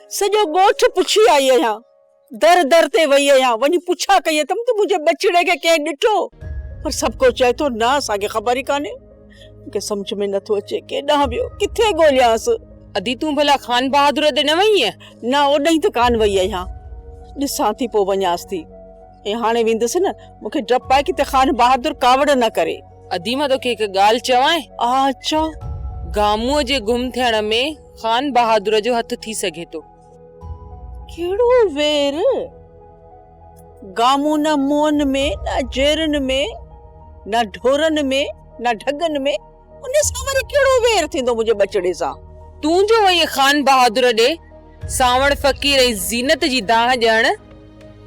سڄو ڳوٺ پڇي آئي آهيان. در در تي وئي آهيان، وڃي پڇا ڪئي اٿم ته منهنجي ٻچڙي کي ڪنهن ڏٺو؟ پر سڀ ڪو چئي ٿو نه اسان کي خبر ئي ڪانهي. مون کي سمجهه ۾ نٿو اچي ڪيڏانهن ويو، ڪٿي ڳوليانس؟ ادي تون ڀلا خان بهادر ڏي نه وئينء؟ نه اوڏانهن ته ڪانه وئي آهيان. ڏسان ٿي پوء وڃانس ٿي. ۽ هاڻي ويندس نه مون کي ڊپ آهي ڪٿي خان بهادر ڪاوڙ نه ڪري. ادي مان توکي هڪ ڳالهه چوانء؟ آ چئو. گامونء جي گم ٿيڻ ۾ خان بهادر جو هٿ ٿي سگهي ٿو. ڪهڙو وير؟ گامون نه منهن ۾، نه جيرن ۾، نه ڍورن ۾، نه ڍڳن ۾، ان سان وري ڪهڙو وير ٿيندو منهنجي ٻچڙي سان؟ تون جو وئين خان بهادر ڏي سانوڻ فقير ۽ زينت جي دانهن ڏيڻ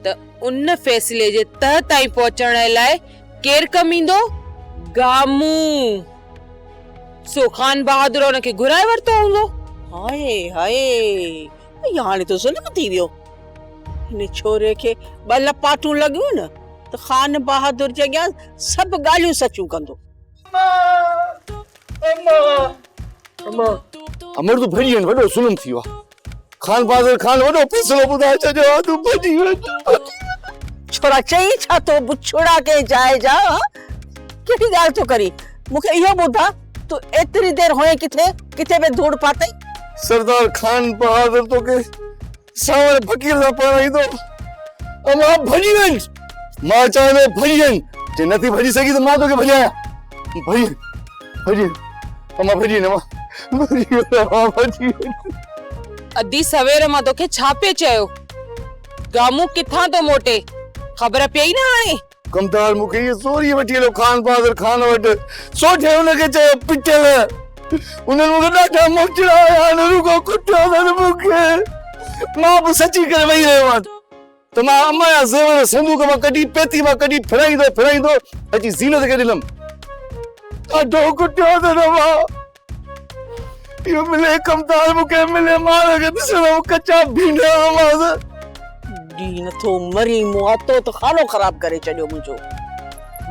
ته ان فيصلي جي تهه تائين پهچڻ لاء ڪير ڪم ايندو؟ گامون! سو خان بهادر ان کي گهرائي ورتو هوندو. هاء هاء اهو هاڻي ته ظلم ٿي ويو. هن ڇوري کي ٻه لپاٽون لڳيون نه ته خان بهادر جي اڳيان سڀ ڳالهيون سچيون ڪندو. امڙ تون ڀڄي وڃ وڏو ظلم ٿي ويو آ. خان بهادر خان وڏو فيصلو ٻڌائي ڇڏيو آ تون ڀڄي وڃ ڀڄي وڃ. ڇورا چئين ڇا ٿو بڇڙا ڪنهن جاء جا ها ڪهڙي ڳالهه ٿو ڪرين مون کي اهو ٻڌاء تون ايتري دير هئين ڪٿي ڪٿي پئي ڌوڙ پاتئي. سردار خان بهادر توکي سانوڻ فقير سان پرڻائيندو امان ڀڄي وڃ مان چوان ٿو ڀڄي وڃ جي نٿي ڀڄي سگهين ته مان توکي ڀڄايان ڀڄي ڀڄي امان ڀڄي وڃ امان ڀڄي وڃ امان ڀڄي وڃ. ادي سوير مان توکي ڇا پئي چيو گامون ڪٿان ٿو موٽي خبر پيئي نه هاڻي. ڪمدار مون کي اهي زوريء وٺي هليو خان بهادر خان وٽ. سوڍي هن کي چيو، پٽيل! انهن مون کي ڏاڍا موچڙا هنيا آهن، رڳو ڪٽيو اٿن مون کي. مان به سچي ڪري ويهي رهيو هئس ته مان امان جا زيور صندوق مان ڪڍي، پيتي مان ڪڍي، ڦرائيندو ڦرائيندو اچي زينت کي ڏنم. ڏاڍو ڪٽيو اٿن امان. اهو ملي ڪمدار مون کي ملي مان هن کي ڏسندم ڪچا ڀينڊا هوندومانس. ڏي نٿو مرين مون آتو ته خانو خراب ڪري ڇڏيو منهنجو.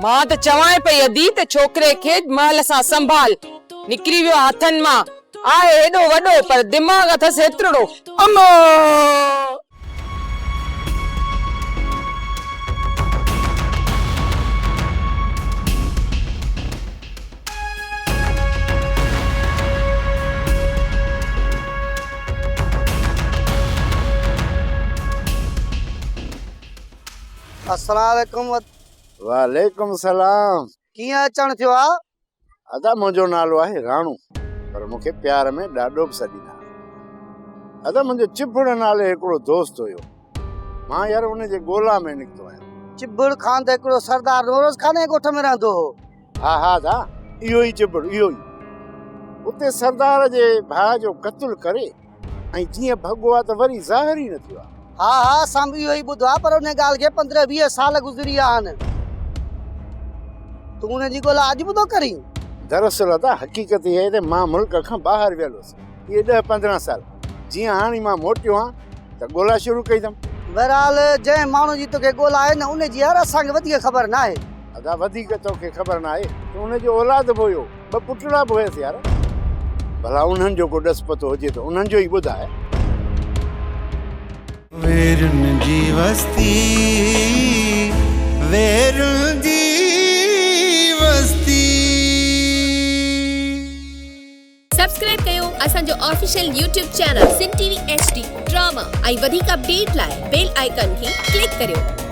مان ته چوانء پئي ادي ته ڇوڪري کي مهل سان سنڀال، نڪري ويو آ هٿن مان، آهي هيڏو وڏو پر دماغ اٿس هيترڙو. امان! السلام عليڪم. وعليڪم السلام. ڪيئن اچڻ ٿيو آ؟ ادا منهنجو نالو آهي راڻو پر مون کي پيار ۾ ڏاڏو به سڏيندا آهن. ادا منهنجو چڀڙ نالي هڪڙو دوست هيو. مان يار ان جي ڳولا ۾ نڪتو آهيان. چڀڙ خان ته هڪڙو سردار نوروز خان جي ڳوٺ ۾ رهندو هو. ها ها ادا اهو ئي چڀڙ اهو ئي. اتي سردار جي ڀاء جو قتل ڪري ۽ جيئن ڀڳو آ ته وري ظاهر ئي نه ٿيو آ. ها ها اسان به اهو ئي ٻڌو آ پر ان ڳالهه کي 15 20 سال گذري ويا آهن. تون ان جي ڳولا اڄ به ٿو ڪرين؟ دراصل ادا حقيقت اها آهي ته مان ملڪ کان ٻاهر ويل هوس اهي ڏهه 15 سال جيئن هاڻي مان موٽيو آهيان ته ڳولا شروع ڪئي اٿم. بهرحال جنهن ماڻهو جي توکي ڳولا آهي نه ان جي يار اسان کي وڌيڪ خبر ناهي. ادا وڌيڪ توکي خبر ناهي ته ان جو اولاد به هيو. ٻه پٽڙا به هيس يار. ڀلا انهن جو ڪو ڏس پتو هجي ته انهن جو ئي ٻڌاء. ويرن جي وستي ويرن جي وستي. سبسڪرائب ڪيو اسان جو official YouTube channel Sindh T V H D drama ۽ وڌيڪ اپڊيٽ لاء بيل آئيڪان کي ڪلڪ ڪريو.